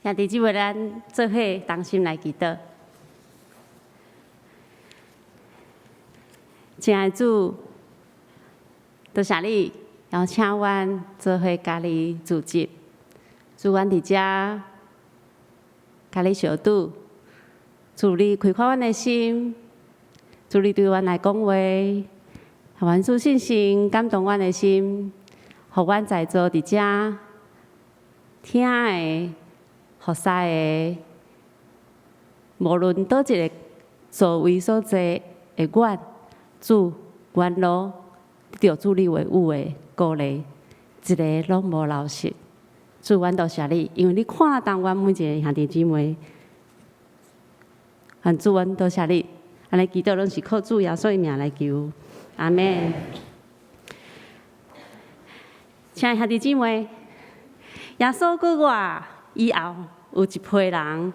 兄弟姊妹，咱做伙同心來祈禱。親愛的主，多謝你邀請阮做伙佮你聚集，主，阮佇遮佮你相拄，主，你開闊阮的心，主，你對阮來講話，予阮主信心感動阮的心，予阮在座佇遮聽的、服侍的，無論佗一个座位所坐的阮，主，阮攏得著主你話語的鼓勵，一个攏無流失。主，阮多謝你，因為你看重阮每一个兄弟姊妹。願主，阮多謝你，按呢祈禱攏是靠主耶穌的名來求，阿們。親愛兄弟姊妹，耶穌復活以後，有一批人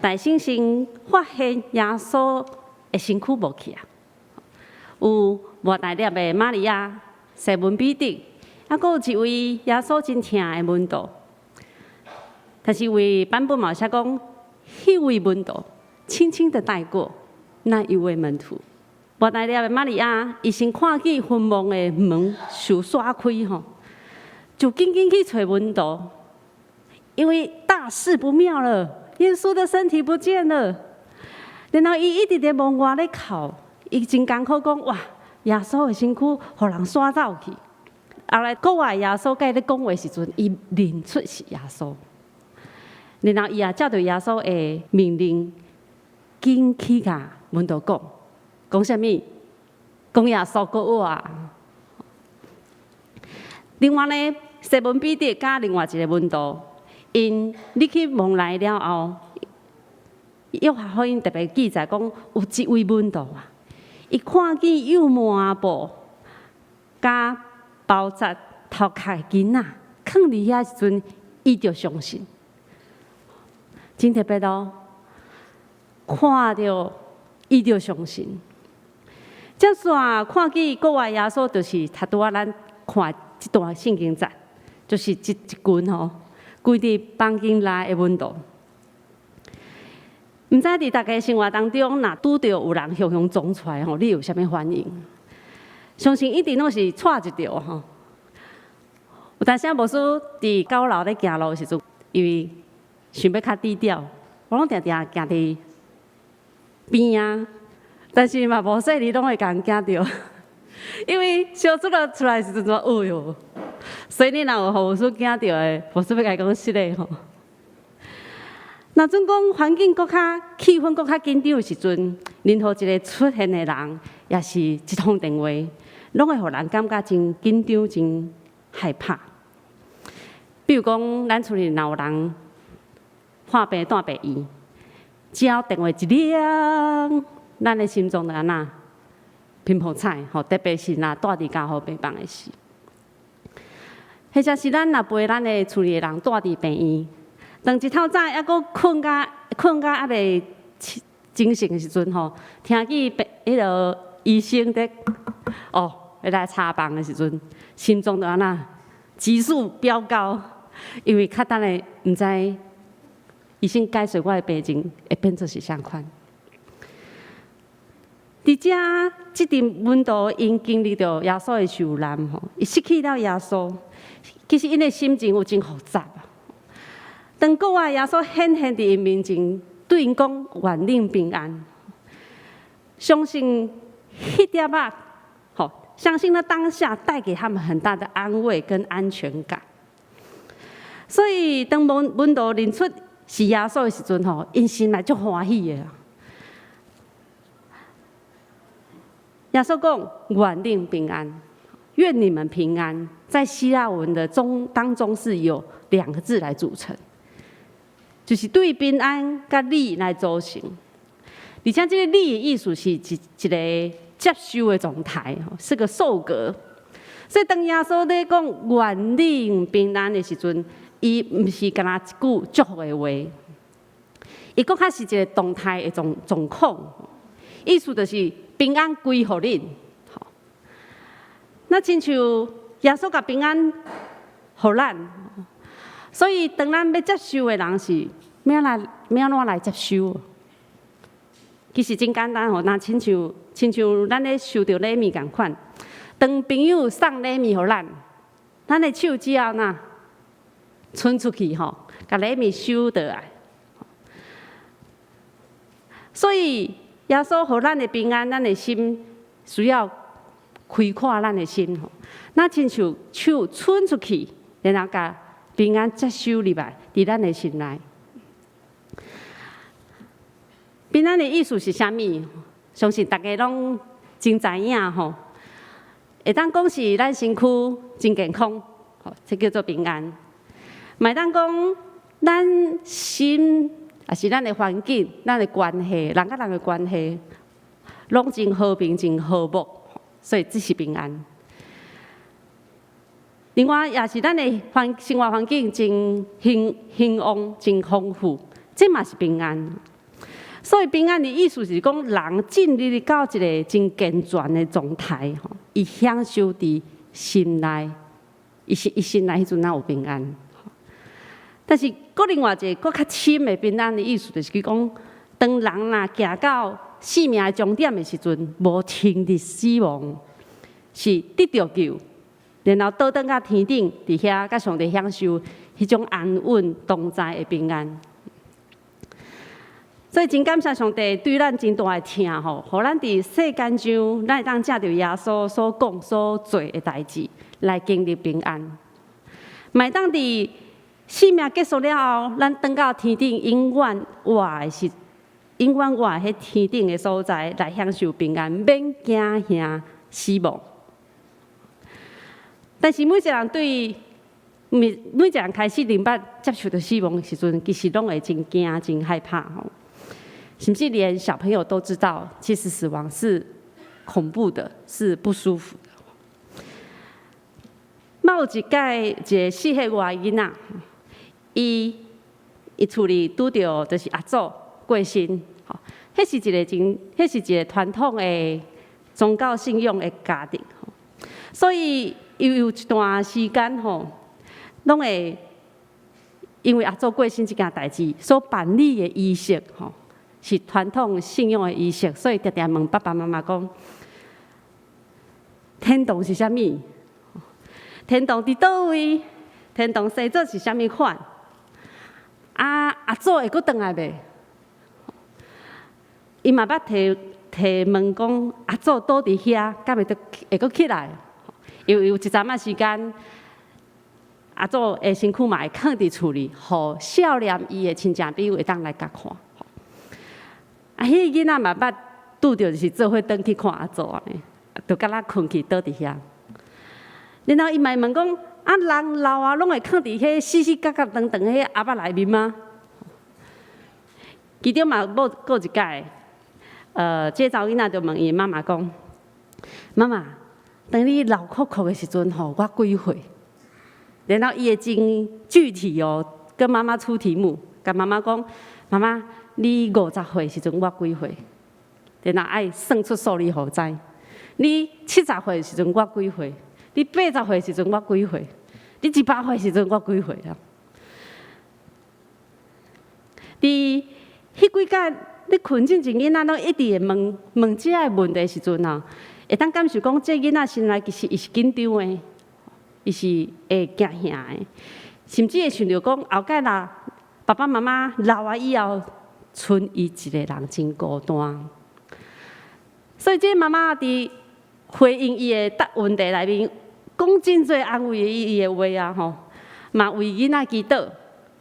大猩猩發現耶穌的身軀無去啊。有抹大拉的瑪利亞、西門彼得，猶閣有一位耶穌真疼的門徒。但是有版本嘛有寫講，彼位門徒輕輕的帶過那一位門徒。抹大拉的瑪利亞，伊先看見墳墓的門受閂開吼，就緊緊去揣門徒，因為大事不妙了，耶穌的身體不見了。然後伊一直佇門外咧哭，伊真艱苦講，哇，耶穌的身軀予人徙走去。後來國外耶穌佮伊咧講話時陣，伊認出是耶穌。然後伊也照著耶穌的命令，緊去共門徒講，講啥物？講耶穌復活。另外呢，西門彼得佮另外一个門徒，𪜶入去墓內了後，約翰福音特別記載講，有一位門徒啊，伊看見油抹布佮包紮頭殼的巾仔，囥佇遐時陣，伊就相信。真特別哦，看著伊就相信。接續看見復活耶穌，就是頭拄仔咱看這段聖經節，就是這一群吼，規佇房間內的門徒。毋知佇大家生活當中，若拄著有人雄雄撞出來吼，你有啥物反應？相信一定攏是掣一著吼。有當時牧師佇九樓咧行路的時陣，因為想欲較低調，我攏定定行佇邊仔，但是嘛無細膩攏會共驚著，因為相拄仔出來時陣，哎喲！所以你若有予牧師驚著的，牧師欲共伊講失禮吼。若準講環境閣較氣氛閣較緊張的時陣，任何一个出現的人，抑是一通電話，攏會予人感覺真緊張、真害怕。比如講，咱厝裡若有人破病蹛病院，只要電話一響，咱的心臟就按怎砰砰踩吼，特別是若蹛佇加護病房的時，或者是咱若陪咱的厝裡的人蹛佇病院，當一透早猶閣睏甲猶未精神的時陣吼，聽見病彼个醫生佇哦，欲來查房的時陣，心臟就按怎急速飆高，因為較等下毋知醫生解說我的病情會變做是啥款。佇遮，這陣門徒𪜶經歷著耶穌的受難吼，伊失去了耶穌，其實𪜶的心情有真複雜。當復活耶穌顯現佇𪜶面前，對𪜶講願恁平安，相信彼點仔，吼，相信那當下帶給他們很大的安慰跟安全感。所以當門徒認出是耶穌的時陣吼，𪜶心內足歡喜的。耶穌講願恁平安，願你們平安。在希臘文的中當中是有兩個字來組成，就是對平安佮你來組成。而且這个你的意思是一个接受的狀態，是個受格。所以當耶穌咧講願恁平安的時陣，伊毋是干焦一句祝福的話，伊閣較是一个動態的狀況，意思就是平安歸予恁。那親像耶穌共平安予咱，所以當咱欲接受的人是欲按怎來接收？其實真簡單吼，若親像咱咧收著禮物仝款，當朋友送禮物予咱，咱的手只要若伸出去吼，共禮物收倒來。所以耶穌予咱的平安，咱的心需要開闊咱的心吼。若親像手伸出去，然後共平安接收入來，佇咱的心內。平安的意思是啥物？相信大家攏真知影吼。會當講是咱身軀真健康，吼，這叫做平安。嘛會當講咱心，抑是咱的環境、咱的關係，人佮人的關係，攏真和平、真和睦，所以這是平安。另外，也是咱的生活環境真興旺、真豐富，這嘛是平安。所以平安的意思是講，人進入到一個真健全的狀態，吼，伊享受佇心內，伊心內彼陣才有平安。但是，閣另外一個閣較深的平安的意思，就是講，當人若行到生命的終點的時陣，無停佇死亡，是得著救，然後倒轉到天頂，佇遐佮上帝享受彼種安穩同在的平安。所以真感謝上帝對咱真大的疼吼，予咱佇世間上，咱會當藉著耶穌所講所做的代誌來經歷平安。嘛會當佇生命結束了後，咱轉到天頂永遠活的是永遠活佇天頂的所在來享受平安，免驚嚇死亡。但是每一個人對每一個人開始明白接受著死亡的時陣，其實攏會真驚、真害怕吼。甚至連小朋友都知道，其實死亡是恐怖的，是不舒服的。嘛有一擺，一個四歲外囡仔，伊厝裡拄著就是阿祖過身，吼，彼是一個傳統的宗教信仰的家庭，所以伊有一段時間吼，攏會因為阿祖過身這件代誌所辦理的儀式，吼，是傳統信仰的儀式，所以定定問爸爸媽媽講：天堂是啥物？天堂佇佗位？天堂生做是啥物款？啊，阿祖會閣轉來袂？伊嘛捌提問講：阿祖倒佇遐，敢會閣會閣起來？因為有一陣仔時間，阿祖的身軀嘛會囥佇厝裡，予少年伊的親戚朋友會當來共看。啊，彼個囡仔嘛捌拄著就是做伙轉去看阿祖按呢，就敢若睏去倒佇遐。然後伊嘛會問講：啊，人老啊，攏會囥佇彼死死角角長長彼盒仔內面嗎？其中嘛閣有一擺，這個查某囡仔就問伊媽媽講：媽媽，當你老摳摳的時陣吼，我幾歲？然後伊會真具體哦，跟媽媽出題目，共媽媽講：媽媽，你50歲時陣我幾歲？然後愛算出數字予知。你70歲時陣我幾歲？你80歲時陣我幾歲？你100歲時陣我幾歲啊？佇彼幾工咧睏進前，囡仔攏一直會問問這个問題時陣啊，會當感受講，這囡仔心內其實伊是緊張的，伊是會驚嚇的，甚至會想著講後蓋若爸爸媽媽老啊以後，賰伊一个人真孤單。所以這媽媽佇回應伊的答問題內面，講真濟安慰伊的話啊吼，嘛為囡仔祈禱，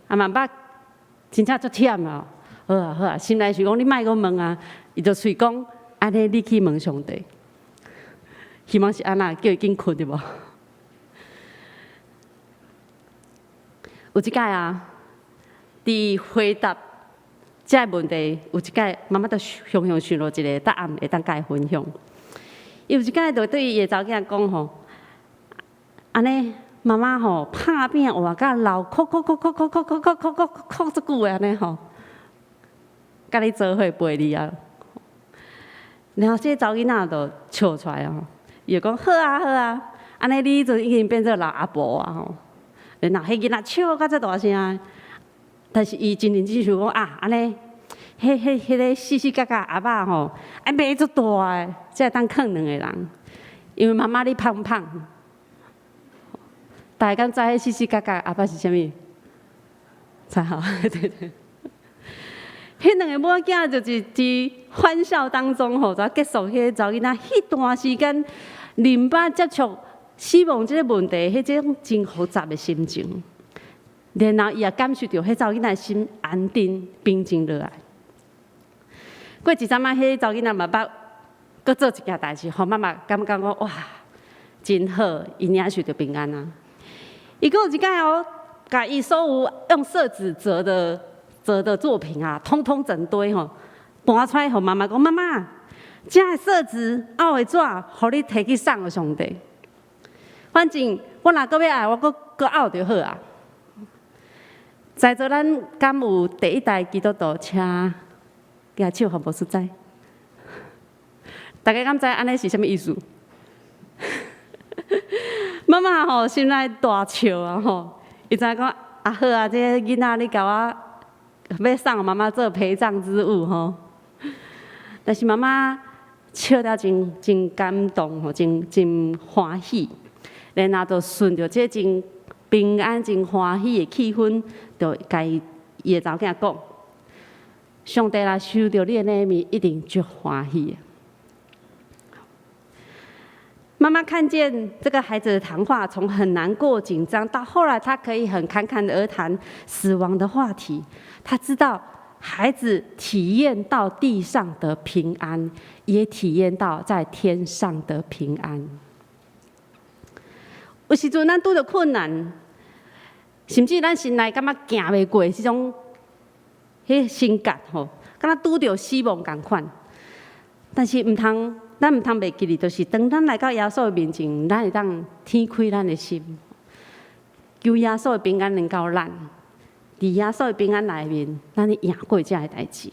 啊嘛捌真正足忝啊！好啊好啊，心內想講你莫閣問啊，伊就喙講按呢，你去問上帝，希望是按呢，叫伊緊睏對無？有一擺啊，佇回答這个問題，有一擺媽媽就雄雄想到一個答案，會當共伊分享。伊有一擺就對伊的查某囝講吼，按呢媽媽吼拍拚活甲老，哭哭哭哭哭哭哭哭哭哭哭足久的按呢吼，佮你做伙陪你啊。然後這個查某囡仔就笑出來哦，伊就講好啊好啊，按呢你就已經變做老阿婆啊吼。然後彼囡仔笑甲這大聲，但是伊真認真想講啊，按呢，彼彼彼个四四角角盒仔吼，愛買足大个，才會當囥兩个人。因為媽媽你胖胖，大家敢知彼四四角角盒仔是啥物？知吼，對對。彼兩个某仔就是佇歡笑當中吼，就結束彼个查某囡仔彼段時間，啉捌接觸死亡這个問題，彼種真複雜的心情。然後伊也感受著彼查某囡仔心安定、平靜落來。過一陣仔，彼查某囡仔嘛捌閣做一件代誌，予媽媽感覺講哇，真好，伊領受著平安啊。伊閣有一擺哦，共伊所有用色紙折的作品啊，通通整堆吼，搬出來予媽媽講：媽媽，這个色紙凹的紙，予你提去送予上帝。反正我若閣欲愛，我閣閣凹就好啊。在座咱敢有第一代基督徒，請舉手予牧師知。大家敢知按呢是啥物意思？媽媽吼心內大笑啊吼，伊知影講啊好啊，這个囡仔你共我欲送予媽媽做陪葬之物吼。但是媽媽笑得真真感動吼，真真歡喜，然後就順著這真平安、真歡喜的氣氛，就共伊的查某囝講：上帝若收著你的禮物，一定足歡喜的。媽媽看見這個孩子的談話，從很難過、緊張，到後來他可以很侃侃而談死亡的話題。他知道孩子體驗到地上的平安，也體驗到在天上的平安。有時陣咱拄著困難，甚至咱心內感覺行袂過這種彼心結吼，敢若拄著死亡仝款。但是毋通，咱毋通袂記得，就是當咱來到耶穌的面前，咱會當敞開咱的心，求耶穌的平安臨到咱。佇耶穌的平安內面，咱會贏過這个代誌。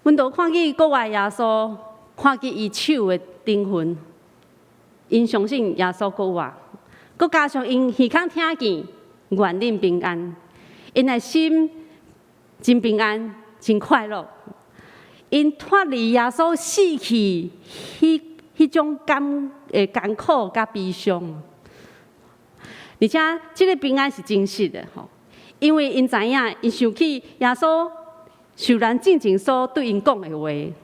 門徒看見國外耶穌，看見伊手的釘痕，𪜶相信耶穌閣活，閣加上𪜶耳孔聽見願恁平安，𪜶的心真平安，真快樂。𪜶脫離耶穌死去彼種艱的艱苦佮悲傷，而且這个平安是真實的吼，因為𪜶知影，𪜶想起耶穌受難進前所對𪜶講的話，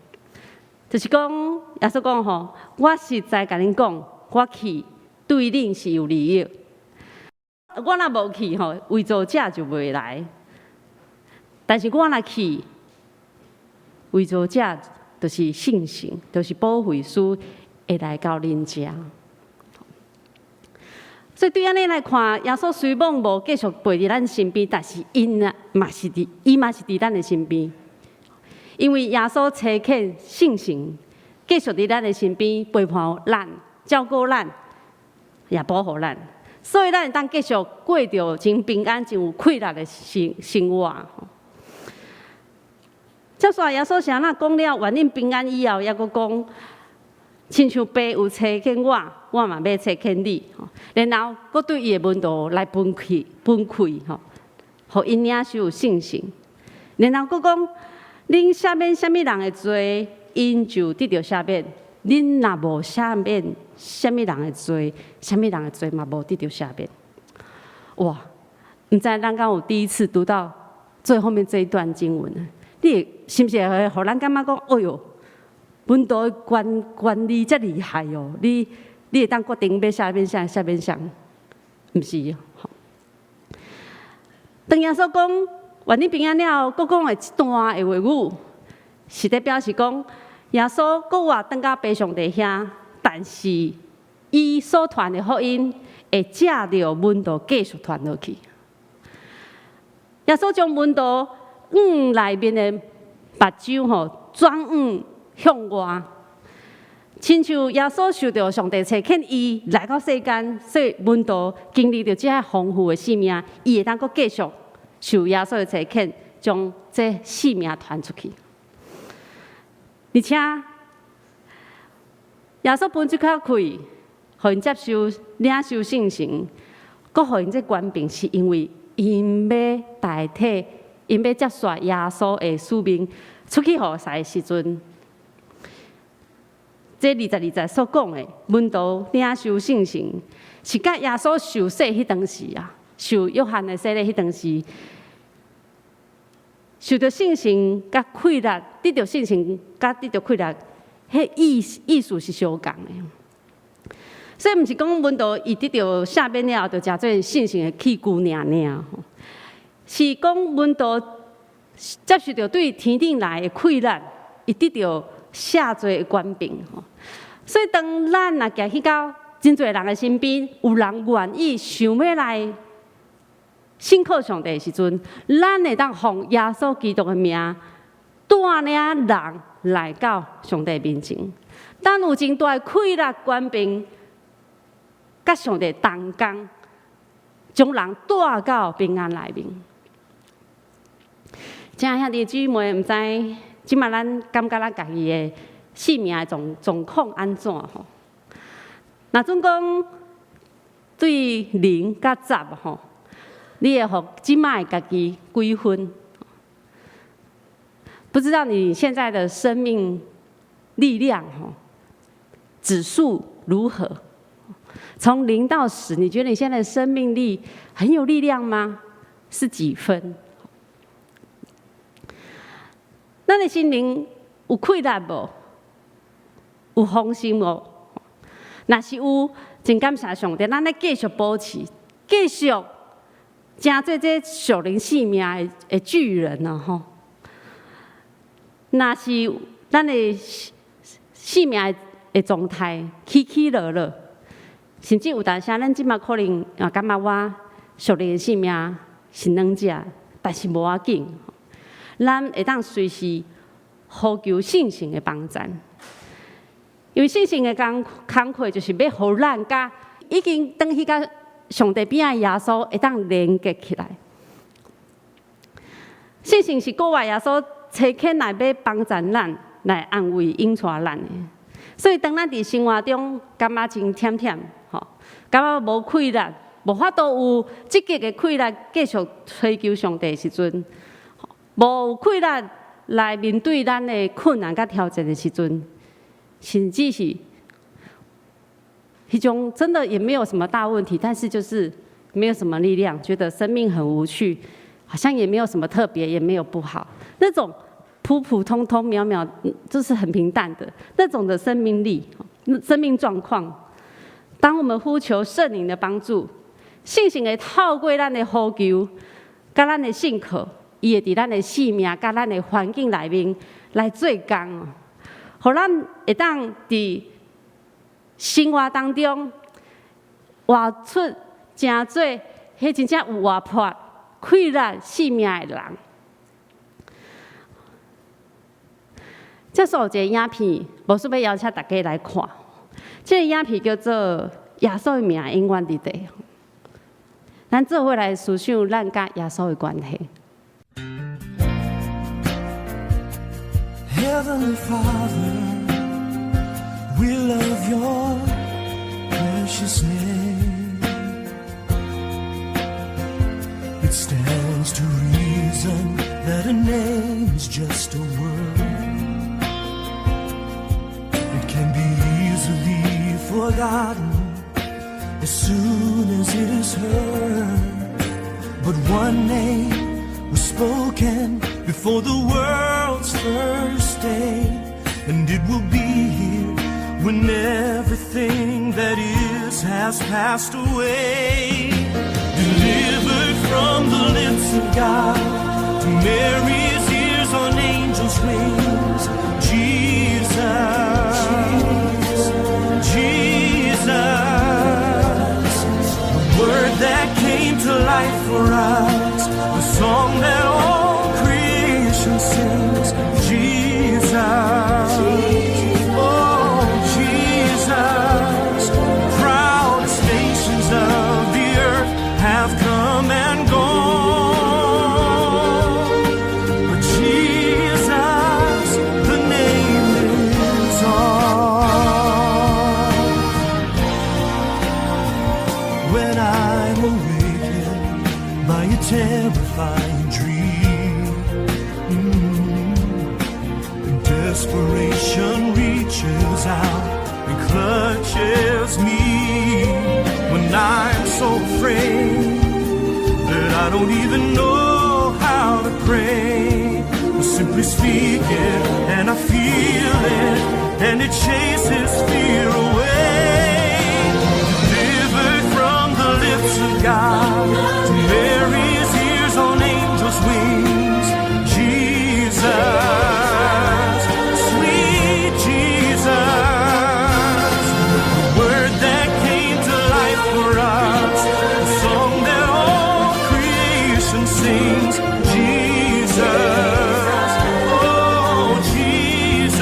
就是講耶穌講吼，我實在共恁講，我去對恁是有利益。我若無去吼，偽造者就袂來；但是我若去，偽造者就是聖神，就是保惠師會來到恁遮。所以對按呢來看，耶穌雖罔無繼續陪佇咱身邊，但是𪜶啊嘛是佇，伊嘛是佇咱的身邊。因為耶穌差遣聖神繼續佇咱的身邊陪伴咱、照顧咱，也保護咱，所以咱會當繼續過著真平安、真有氣力的生活。接續耶穌是按怎講了願恁平安以後，猶閣講，親像爸有差遣我，我嘛欲差遣你。然後，閣對伊的門徒來分氣、分氣吼，予𪜶領受聖神。然後閣講，恁赦免啥物人的罪，𪜶就得著赦免；恁若無赦免啥物人的罪，啥物人的罪嘛無得著赦免。哇！毋知咱敢有第一次讀到最後面這一段經文？你會是毋是會予咱感覺講，哎喲，門徒的權力遮厲害哦！你會當決定欲赦免啥，赦免啥？毋是。當耶穌講願恁平安了後，閣講的這段的話語，是咧表示講，耶穌閣活轉到父上帝遐，但是伊所傳的福音會藉著門徒繼續傳落去。耶穌將門徒眼內面的目睭吼轉向向外，親像耶穌受著上帝差遣伊來到世間，所以門徒經歷著這豐富的生命，伊會當閣繼續受耶穌的差遣，將這生命傳出去。而且耶穌分這口氣，予𪜶接受領受聖神，閣予𪜶這權柄，是因為𪜶欲代替，𪜶欲接續耶穌的使命，出去服侍的時陣，這22節所講的門徒領受聖神，是佮耶穌受洗彼當時啊，受約翰的洗禮彼當時，受著聖神佮氣力，得著聖神佮得著氣力，彼意思是相仝的。所以毋是講門徒伊得著赦免了後，就誠做信心的器具爾爾，是講門徒接受著對天頂來的氣力，伊得著赦罪的權柄。所以當咱若行去到真濟人的身邊，有人願意想欲來信靠上帝的時陣，咱會當奉耶穌基督的名帶領人來到上帝面前。咱有真大的氣力權柄，佮上帝同工，將人帶到平安內面。親愛兄弟姊妹，毋知這馬咱感覺咱家己的生命的狀況按怎吼？若準講對0佮10吼，你會予這馬的家己幾分？不知道你現在的生命力量吼指數如何？從0到10，你覺得你現在的生命力很有力量嗎？是幾分？咱的心靈有氣力無？有豐盛無？若是有，真感謝上帝，咱咧繼續保持，繼續成做這屬靈生命的巨人啊！吼！若是咱的生命的狀態起起落落，甚至有當時咱這馬可能也感覺我屬靈的生命是軟弱，但是無要緊，咱會當隨時呼求聖神的幫贊，因為聖神的工課就是欲予咱佮已經轉去佮上帝邊仔的耶穌會當連結起來。聖神是國外耶穌差遣來欲幫贊咱，來安慰引帶咱的。所以當咱佇生活中感覺真忝忝，吼，感覺無氣力，無法度有積極的氣力繼續追求上帝的時陣，無氣力來面對咱的困難佮挑戰的時陣，甚至是彼種真的也沒有什麼大問題，但是就是沒有什麼力量，覺得生命很無趣，好像也沒有什麼特別，也沒有不好，那種普普通通、渺渺，就是很平淡的那種的生命力、生命狀況。當我們呼求聖靈的幫助，聖神會透過咱的呼求，佮咱的信靠，伊會佇咱的生命、佮咱的環境內面來做工，予咱會當佇生活當中活出誠做彼真正有活潑、氣力、生命的人。這所有一個影片，牧師欲邀請大家來看。這個影片叫做《耶穌的名永遠佇地》。咱做伙來思想咱佮耶穌的關係。 Heavenly Father, we love your precious name. It stands to reason that a name is just a word. It can be easily forgotten as soon as it is heard. But one name was spoken before the world's first day, and it will be here when everything that is has passed away. Delivered from the lips of God to Mary's ears on angels' wings, Jesus, Jesus, the word that came to life for us, the song that all creation sings, Jesus, oh Jesus, proudest nations of the earth have come and gone, dying dream. Desperation reaches out and clutches me when I'm so afraid that I don't even know how to pray. I simply speak it and I feel it, and it chases fear away. Delivered from the lips of God to Mary's ears on angels' wings, Jesus, sweet Jesus, the word that came to life for us, the song that all creation sings, Jesus, oh Jesus,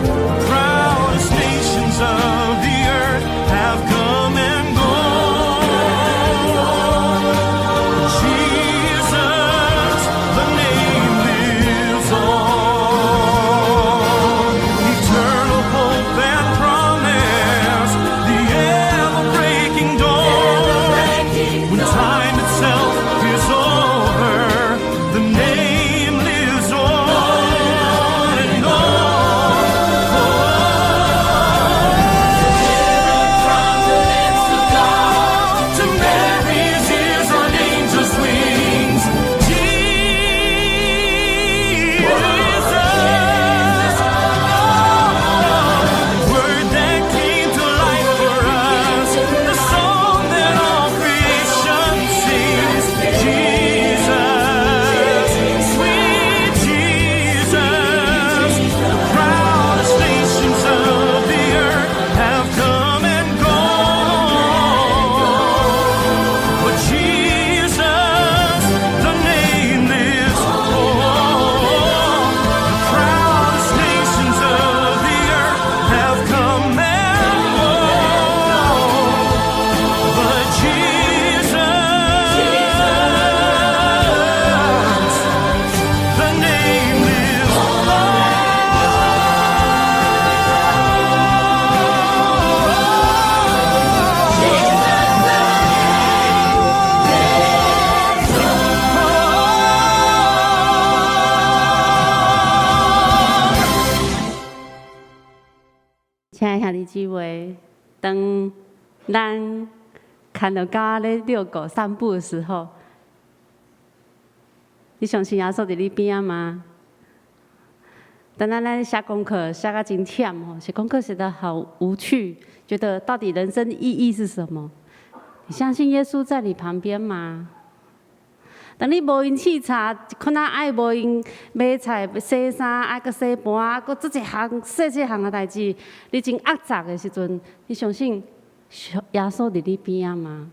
the proudest nations of the earth have come and gone. Jesus, the name lives on. Eternal hope and promise, the ever-breaking dawn. When time itself is over, the name lives on and on. From the lips of God to Mary's ears on angels' wings, Jesus, word that came to life for us, the song that all creation sings, Jesus, sweet Jesus, the proudest nations of the earth have come and gone. But Jesus, the name lives on. The proudest nations of the earth have come and gone. But Jesus, the name lives on. 親愛兄弟姊妹，當咱牽著狗咧遛狗散步的時候，你相信耶穌佇你邊仔嗎？當咱咧寫功課寫甲真忝吼，寫功課寫得好無趣，覺得到底人生意義是什麼？你相信耶穌在你旁邊嗎？當你無閒試插，一款仔愛無閒買菜、洗衫，愛閣洗盤，啊，閣做一項細細項的代誌，你真壓榨的時陣，你相信耶穌佇你邊仔嗎？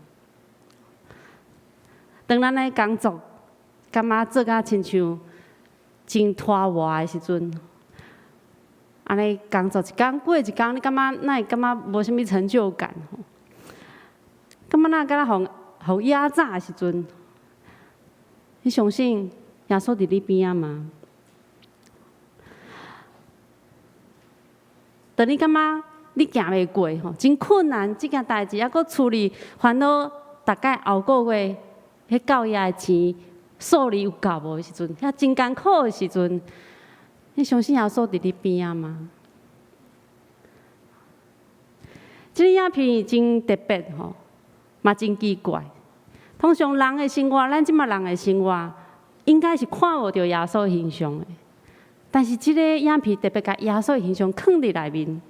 當咱咧工作感覺做甲親像真拖磨的時陣，按呢工作一工過一工，你感覺哪會感覺無啥物成就感？感覺哪敢若予予壓榨的時陣，你相信耶穌佇你邊仔嗎？當你感覺你行袂過吼，真困難，這件代誌，猶閣處理煩惱，大概後個月彼教業的錢數字有夠無的時陣，遐真艱苦的時陣，你相信耶穌佇你邊仔嗎？這個影片真特別吼，嘛真奇怪。通常人的生活，咱這馬人的生活，應該是看無著耶穌形象的。但是這個影片特別共耶穌形象囥佇內面，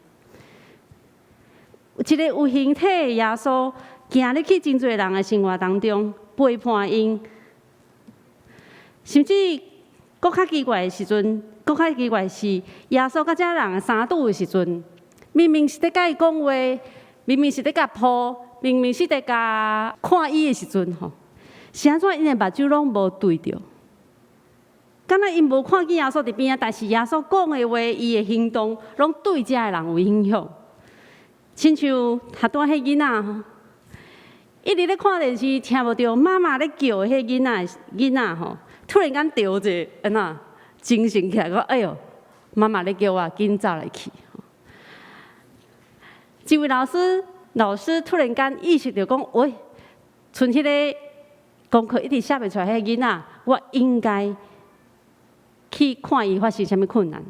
一個有形體的耶穌，行入去真濟人的生活當中，陪伴𪜶，甚至閣較奇怪的時陣，閣較奇怪是耶穌佮這人相拄的時陣，明明是咧佮伊講話，明明是咧共抱，明明是咧共看伊的時陣吼，是按怎𪜶的目睭攏無對著？敢若𪜶無看見耶穌佇邊仔，但是耶穌講的話，伊的行動，攏對遮的人有影響。親像頭拄仔彼囡仔吼，一直咧看電視，聽無著媽媽咧叫彼囡仔吼，突然間著一下，按怎精神起來，講哎喲，媽媽咧叫我，緊走來去。一位老師突然間意識著講，喂，賰彼個功課一直寫袂出來，彼個囡仔，我應該去看伊發生啥物困難。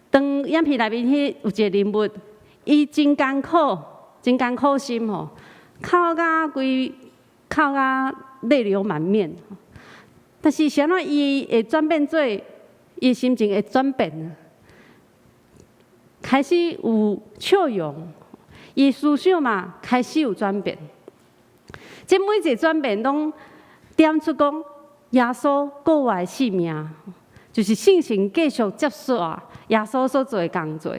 當影片內面彼有一個人物，伊真艱苦，真艱苦心吼，哭甲規，哭甲淚流滿面。但是啥物伊會轉變做，伊心情會轉變，開始有笑容，伊思想嘛開始有轉變。這每一個轉變攏點出講耶穌過活的生命，就是聖神繼續接續耶穌所做的工作。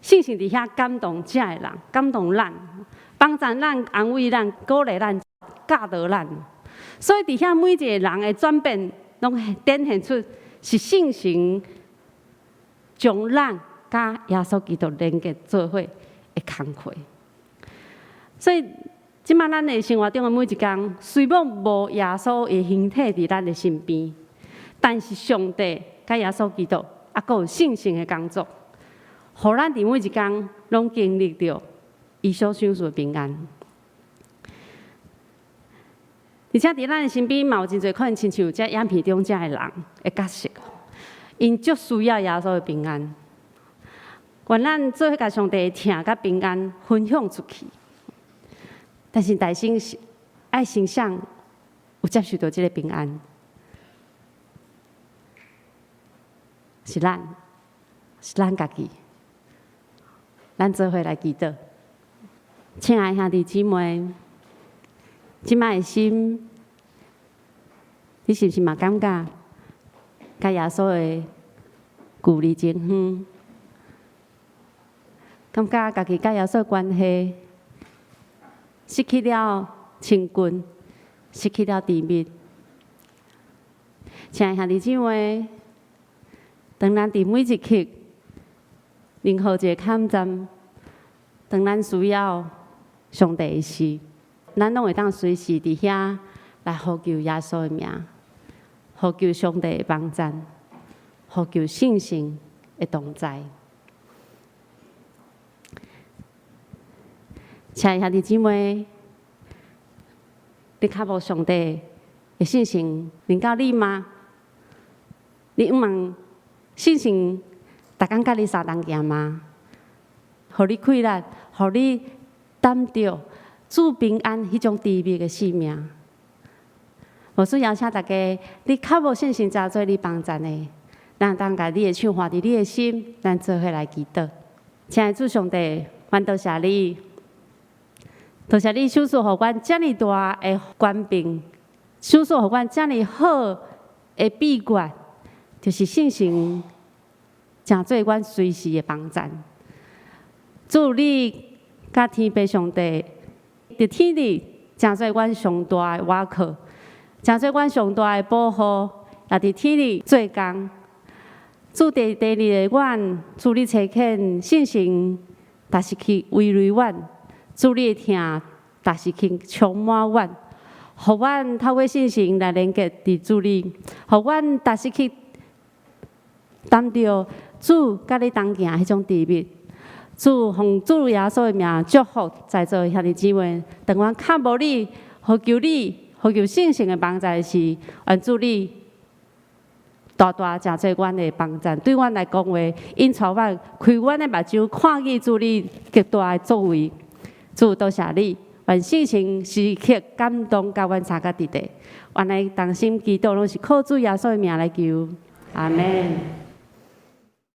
聖神佇遐感動這個人，感動咱，幫助咱，安慰咱，鼓勵咱，教導咱。所以佇遐每一個人的轉變，攏展現出是聖神將咱佮耶穌基督連結做伙的工課。所以，這擺咱的生活中的每一工，雖罔無耶穌的形體佇咱的身邊，但是上帝佮耶穌基督，猶閣有聖神的工作，予咱佇每一工攏經歷著伊所賞賜的平安。而且佇咱的身邊嘛有真濟可能親像這影片中這个人的角色，𪜶足需要耶穌的平安。願咱做伙共上帝的疼佮平安分享出去。但是大先是愛先誰有接受著這个平安，是咱，是咱家己。咱做伙來祈禱，親愛兄弟姊妹，這擺的心，你是毋是嘛感覺佮耶穌的距離真遠？感覺家己佮耶穌關係失去了親近，失去了甜蜜。親愛兄弟姊妹，當咱佇每一刻，任何一个坎站，當咱需要上帝的時，咱攏會當隨時佇遐來呼求耶穌的名，呼求上帝的幫贊，呼求聖神的同在。親愛兄弟姊妹，你較無上帝的聖神臨到你嗎？你向望聖神逐工佮你相同行嗎？予你氣力，予你擔著主平安彼種甜蜜的生命。牧師邀請大家，你較無聖神成做你幫贊的，咱當共你的手放佇你的心，咱做伙來祈禱。親愛的主上帝，阮多謝你，多謝你賞賜予阮遮爾大的權柄，賞賜予阮遮爾好的秘訣，就是聖神成做阮隨時的幫贊。主你佮天父上帝佇天裡成做阮上大的倚靠，成做阮上大的保護，也佇天裡做工。主佇地裡的阮，主你差遣聖神，逐時去慰慰阮；主你的疼，逐時去充滿阮，予阮透過聖神來連結佇主裡，予阮逐時去擔著主佮你同行彼種甜蜜。主奉主耶穌的名祝福在座的兄弟姊妹，當阮較無你，呼求你，呼求聖神的幫助時，願主你大大成做阮的幫贊，對阮來講話，引帶阮開阮的目睭，看見主你極大的作為。主多謝你，願聖神時刻感動佮阮相佮佇底。願來同心祈禱，攏是靠主耶穌的名來求。阿們。